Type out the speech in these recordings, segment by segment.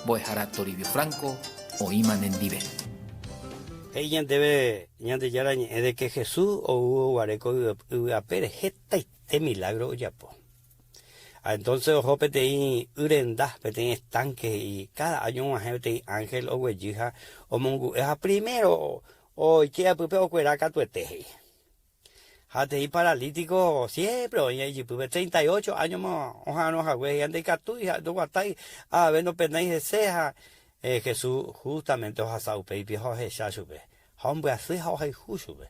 Mbo'ehára Toribio Franco oĩma nendive. He'i ñandéve Ñandejára Ñe'ẽ de ke Jesús ou guare ko yvy apére hetaite milágro ojapo. Ha entonces oho peteĩ y renda, peteĩ estanque he'i cada año og̃uahẽ peteĩ ángel oguejy ha omongu'e ha primero oike apype okuera katuete he'i. Ha teĩ paralítiko siémpre oĩ ijypýpe, 38 áñoma oha'arõ hague he'i ha ndaikatúi ha ndoguatái avave nopenái hese ha Jesús hústamente ohasa upéipi ha ohecha chupe, ha ombyasy ha ohayhu chupe.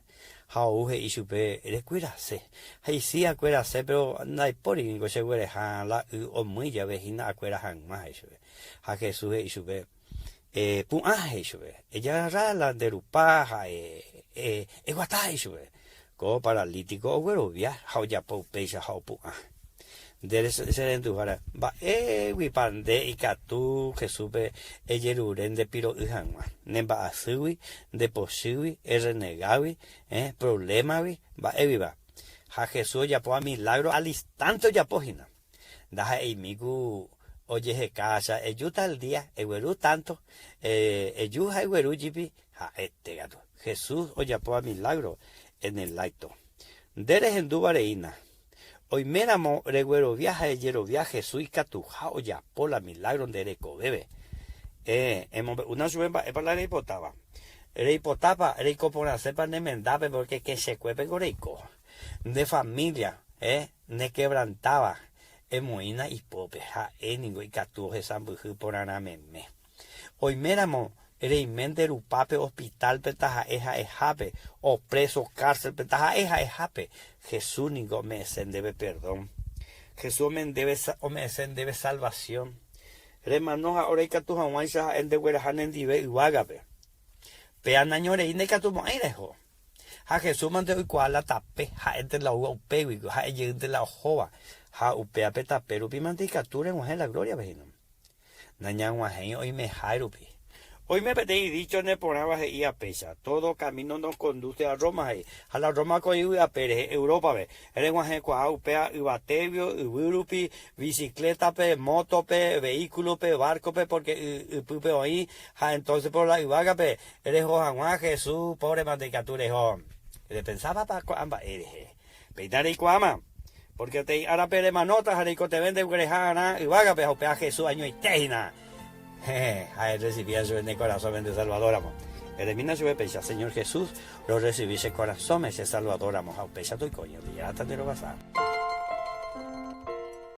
Ha ou he'i chupe, Rekuerase. Ha isy akuerase, péro ndaipóri ningo cheguereha la y omýi jave hína akuera hag̃ua, he'i chupe. Ha Jesús he'i chupe, Epu'ã, he'i chupe, ejagarra la nde rupa ha eguata, he'i chupe. Ko paralítiko oguerovia ha ojapo upéicha ha opu'ã. Nde che renduhára, mba'éguipa nde ikatu Jesúspe ejerure nde piro'y hag̃ua, ne mba'asýgui, nde pochýgui, errenegágui, provlémagui, mba'éguipa? Ha Jesús ojapóva milágro al instánte ojapo hína. Ndaha'eimi ku ojeheka acha eju tal día, egueru tanto, eju ha egueru jipi, ha'ete katu. Jesús ojapóva milagro en el acto. Nde rehendúva reína. Oiméramo reguerovia ha ejerovia Jesús ikatuha ojapo la milagro nde rekovépe. Emombe'úna chupe mba'épa la reipotáva. Reipotápa reiko porãsépa ne mendápe porque kechekuépengo reiko. Nde familia, nekebrantáva, emoĩna ipópe, ha'e ningo ikatu ohesãmbyhy porãrã meme. Oiméramo reime nde rupápe hospital-pe taha'e ha'ehápe, o preso cárcel-pe taha'e ha'ehápe, Jesús ningo ome'ẽse ndéve perdón. Jesús ome'ẽse ndéve salvación. Remano ha ore ikatu hag̃uáicha ha'e ndegueraha nendive yvágape. Péa nañorei ndaikatumo'ãi reho. Ha Jesús mante oikuaa la tape, ha'énte la oúva upégui, ha'e jeýnte la ohóva, ha upéva pe tape rupi mante ikatu reg̃uahẽ la glóriape hína. Nañag̃uahẽi oimeha rupi. Oime peteĩ dícho neporãva he'íva péicha, Todo camino nos conduce a Roma, he'i. Ha la Roma ko yvy ape rehe, Európape, reg̃uahẽkuaa upéva yvatéguio, yvy rupi, biciclétape, mótope, vehículope, bárcope, porque y ypýpe oĩ, ha entonces por la yvágape, Reho hag̃ua Jesús póbrema ndaikatu reho. Repensávapa ko'ã mba'e rehe? Péina reikuaáma, pórke peteĩ árape remanóta ha reikotevẽ ndeguereha arã yvágape ha upéva Jesús añoite hína. Heẽ, ha errecibíva chupe ne korasõme nde Salvador ramo. Eremína chupe péicha, Señor Jesús, rorrecibi che korasõme che Salvador ramo ha upéicha toiko Ñandejára tanderovasa.